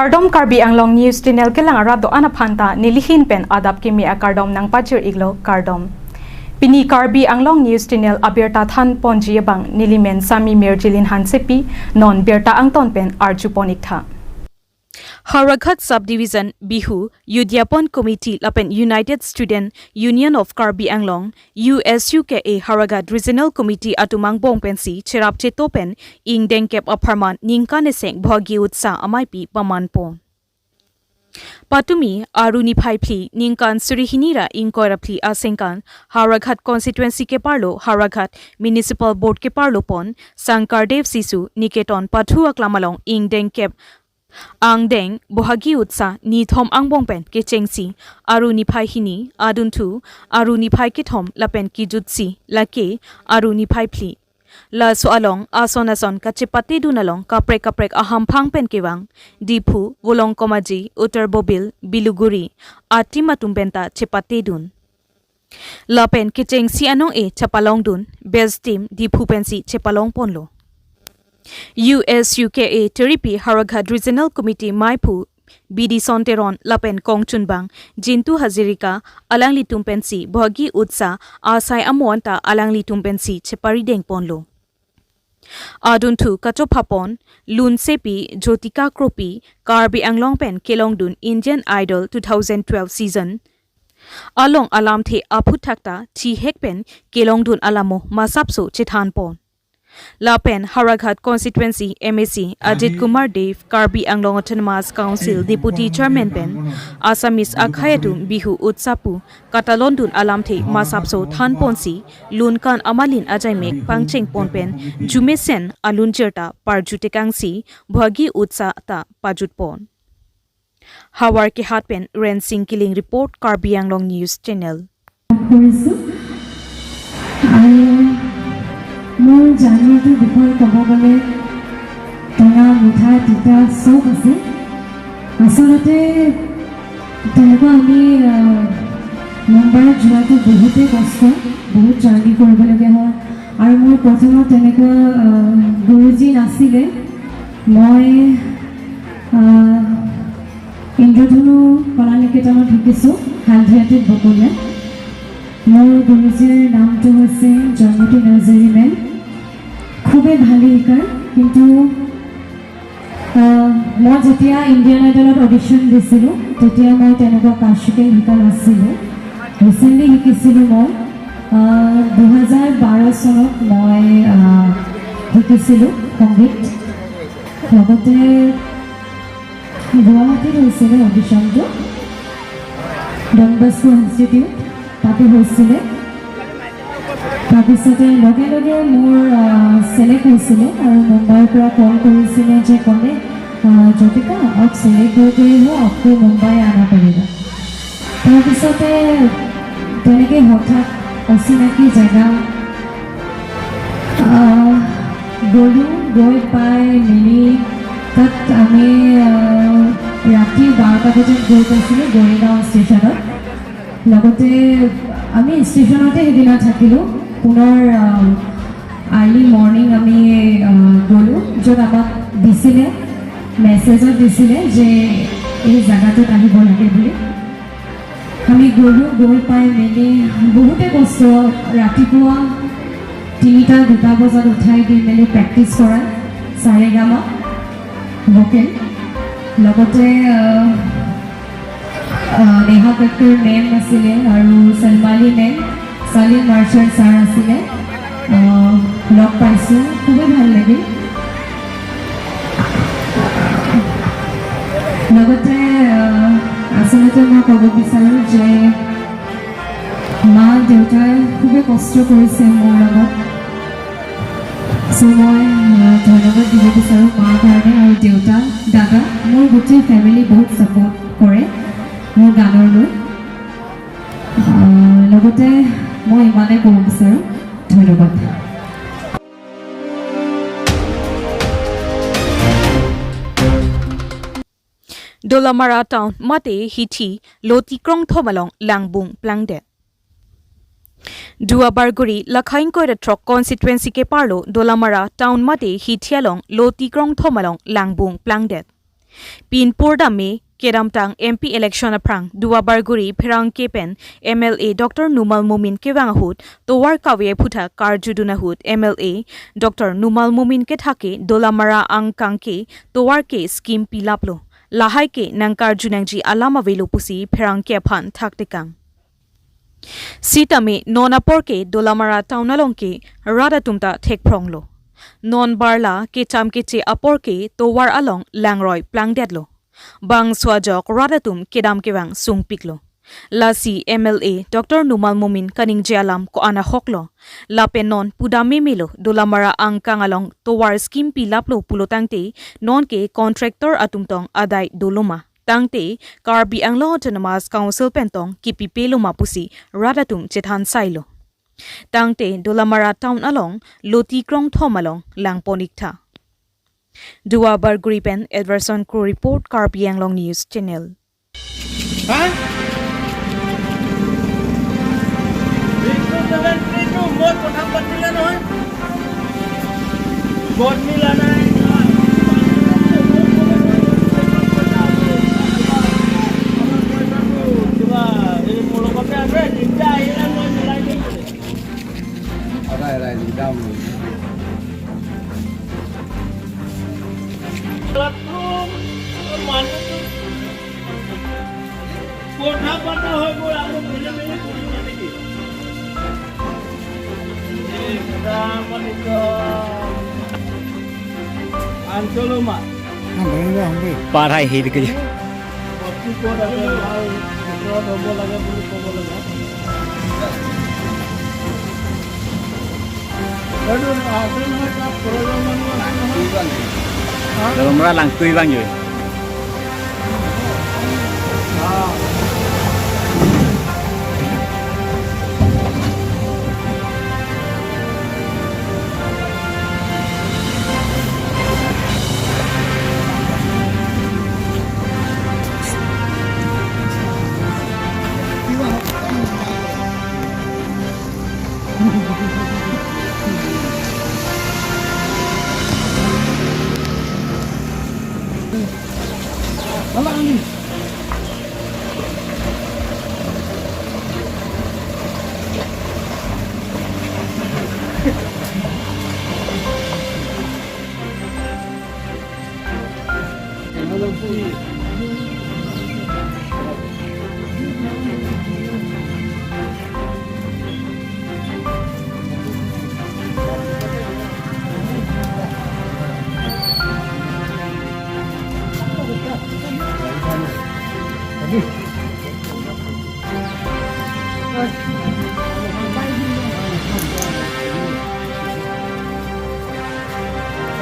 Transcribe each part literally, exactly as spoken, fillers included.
Kardom, Karbi Anglong News Channel kelang arat do-an aphan ta nelihin pen adap kimi akardom nangpajir-iklo, kardom. Pini Karbi Anglong News Channel abirta thanponji abang nelimen Sami Mirjilin Hansepi, non birta angton pen arjupon-iktha. Howraghat Subdivision Bihu Udyapon Committee lapen United Student Union of Karbi Anglong, U S U K A Howraghat Regional Committee atum angbong pensi cherap cheto pen ingdeng kep apharman ningkan esek Bhogi Utsav ameipi pamanpon. Patumi Aru niphai phli ningkan suri hini ra ingkoi ra phli asengkan Howraghat Constituency keparlo Howraghat Municipal Board keparlo pon Sankardev Sishu Niketan pathu aklam along ingdeng kep angdeng Bhogi Utsav nithom angbong pen kechengsi Aru niphai hini adunthu Aru niphai kethom lapen kejutsi lake Aru niphai phli. Laso along ason ason kachepatedun along kaprek kaprek ahamphang pen kevang Diphu, Volongkom Aji, Uttar Bobil, Biluguri atim atum penta chepatedun. Lapen kechengsi anong-e chepalongdun, best team Diphu pensi chepalongponlo. U S U K A Tiripi Howraghat Regional Committee meiphu Bidison Teron lapen kongchunbang Jintu Hazarika alanglitum pensi Bhogi Utsav asai amo anta alanglitum pensi cheparidengponlo. Adunthu kachophapon lunsepi Jyotika Kropi Karbi Anglong pen kelongdun Indian Idol two thousand twelve season along alamthe aphuthak ta chihek pen kelongdun alamo masapso chethanpon. Lapen Howraghat Constituency M A C Ajit Kumar Dev, Karbi Anglong Autonomous Council Deputy Chairman pen Assamese akhei atum Bihu Utsav pu katalondun alamthe masapso thanponsi lunkan amalin ajaimek pangchengpon pen jumesen alunjir ta parjutekangsi Bhogi Utsav ta pajutpon. Howraghat pen Rensing Killing report, Karbi Anglong News Channel. কৰিছো। আৰু মোৰ জাৰ্ণিটোৰ বিষয়ে ক'ব গ'লে টেঙা, মিঠা, তিতা চব আছে। আচলতে তেনেকুৱা আমি, আহ, মুম্বাইত যোৱাটো বহুতেই কষ্ট, বহুত জাৰ্ণি কৰিবলগীয়া হয়। আৰু মোৰ প্ৰথমত তেনেকুৱা, আহ, গুৰুজী নাছিলে। মই, আহ, ইন্দ্ৰধনু কলা নিকেতনত শিকিছো, হালধিয়াটিত বকলীয়া। মোৰ গুৰুজীৰ নামটো হৈছে জয়মতী নাৰ্জাৰী মেম। খুবেই ভালে শিকায়, কিন্তু, আহ, মই যেতিয়া ইণ্ডিয়ান আইডলত অডিশ্যন দিছিলো, তেতিয়া মই তেনেকুৱা ক্লাছিকেল শিকা নাছিলো। ৰিচেণ্টলি শিকিছিলো মই, আহ, দুহেজাৰ বাৰ চনত মই, আহ, শিকিছিলো সংগীত। লগতে গুৱাহাটীত হৈছিলে অডিশ্যনটো, ডন বস্কো ইনষ্টিটিউট, তাতে হৈছিলে। তাৰপিছতে লগে লগে মোৰ, আহ, ছিলেক্ট হৈছিলে আৰু মুম্বাইৰ পৰা কল কৰিছিলে যে ক'লে, আহ, "জ্যোতিকা, আপ ছিলেক্ট হৈ গয়ে হো, আপকো মুম্বাই আনা পড়েগা।" তাৰপিছতে তেনেকৈ হঠাৎ অচিনাকি জেগা, আহ, গ'লো, গৈ পাই মেলি তাত আমি, আহ, ৰাতি বাৰটা বজাত গৈ পাইছিলোঁ গড়গাঁও ষ্টেচনত। লগতে আমি ষ্টেচনতে সেইদিনা থাকিলোঁ। পুনৰ, আহ, আৰ্লি মৰ্ণিং আমি, আহ, গ'লোঁ, য'ত আমাক দিছিলে, মেছেজত দিছিলে যে এই জেগাটোত আহিব লাগে বুলি। আমি গ'লোঁ, গৈ পাই মেলি বহুতে কষ্ট। ৰাতিপুৱা তিনিটা, দুটা বজাত উঠাই দি মেলি প্ৰেক্টিছ কৰাই, সাৰেগামা ভকেল। লগতে, আহ, আহ, নেহা কক্কৰ মেম আছিলে আৰু সলমালী মেম, চালিন মাৰ্চাণ্ট ছাৰ আছিলে। আহ, লগ পাইছোঁ, খুবেই ভাল লাগিল। লগতে, আহ, আচলতে মই ক'ব বিচাৰোঁ যে মা দেউতাই খুবেই কষ্ট কৰিছে মোৰ লগত। চ' মই, আহ, ধন্যবাদ দিব বিচাৰোঁ মাৰ কাৰণে আৰু দেউতা, দাদা, মোৰ গোটেই ফেমিলি বহুত ছাপোৰ্ট কৰে মোৰ গানক লৈ। আহ, লগতে মই ইমানে ক'ব বিচাৰোঁ। ধন্যবাদ। Dolamara town mate hithi loti krongthom along langbung plangdet. Duar Bagori lakha ingkoi ra throk constituency keparlo Dolamara town mate hithi along loti krongthom along langbung plangdet. Pinpur dame kedamtang M P election aphrang Duar Bagori pherangke pen M L A Doctor Numal Momin kevang ahut tovar kave aphuthak karjudun ahut M L A Doctor Numal Momin kethak ke Dolamara angkang ke tovar ke scheme pilaplo. Lahai ke nangkarjunangji alam avelo pusi pherangke aphan thaktekang. Sitame non apor ke Dolamara town along ke rat atum ta thekphronglo. Non barla kecham keche apor ke tovar along langroi plangdetlo. Bangso ajok rat atum kedam kevang sungpiklo. Lasi M L A Doctor Numal Momin kaningje alam ko-an ahoklo. Lapen non pudam memelo Dolamara angkang along tovar scheme pilaplo pulo tangte non ke contractor atum tong adai doloma. Tangte Karbi Anglong Autonomous Council pen tong kipipeloma pusi rat atum chethan sailo. Tangte Dolamara town along loti krongthom along langpon iktha. Duar Bagori pen Edverson Kro report, Karbi Anglong News Channel. হা? এইটো seven three two, মই কথা পাতিলে নহয়। বদমিলা নাই। কিবা, এই মোৰ লগতে আছে, দিগদাৰ আহিলে মই মিলাই দিম। কথা পাতা হয়, মই আকৌ মিলাই মিলাই কৰিম নেকি? এই কথা মানে কিয়? আঞ্চলো মা। Parai hi dikit. Dolamara langtui bang yoi.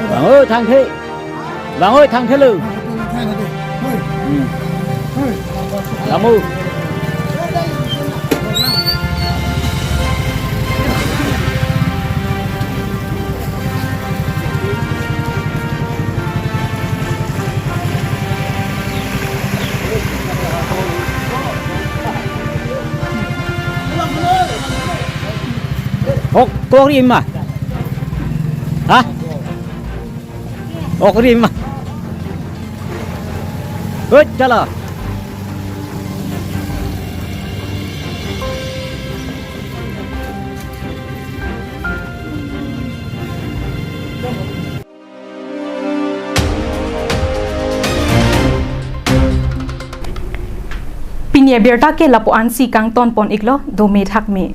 Vang ơi, thang the. Vang ơi, thang the lư. Hmm. Vang ơi. Hok, kok ri ma. Ha? Hok ri ma. Hut, chala. Pini abirta ke lapu-ansi kangton pon iklo, dome thakme.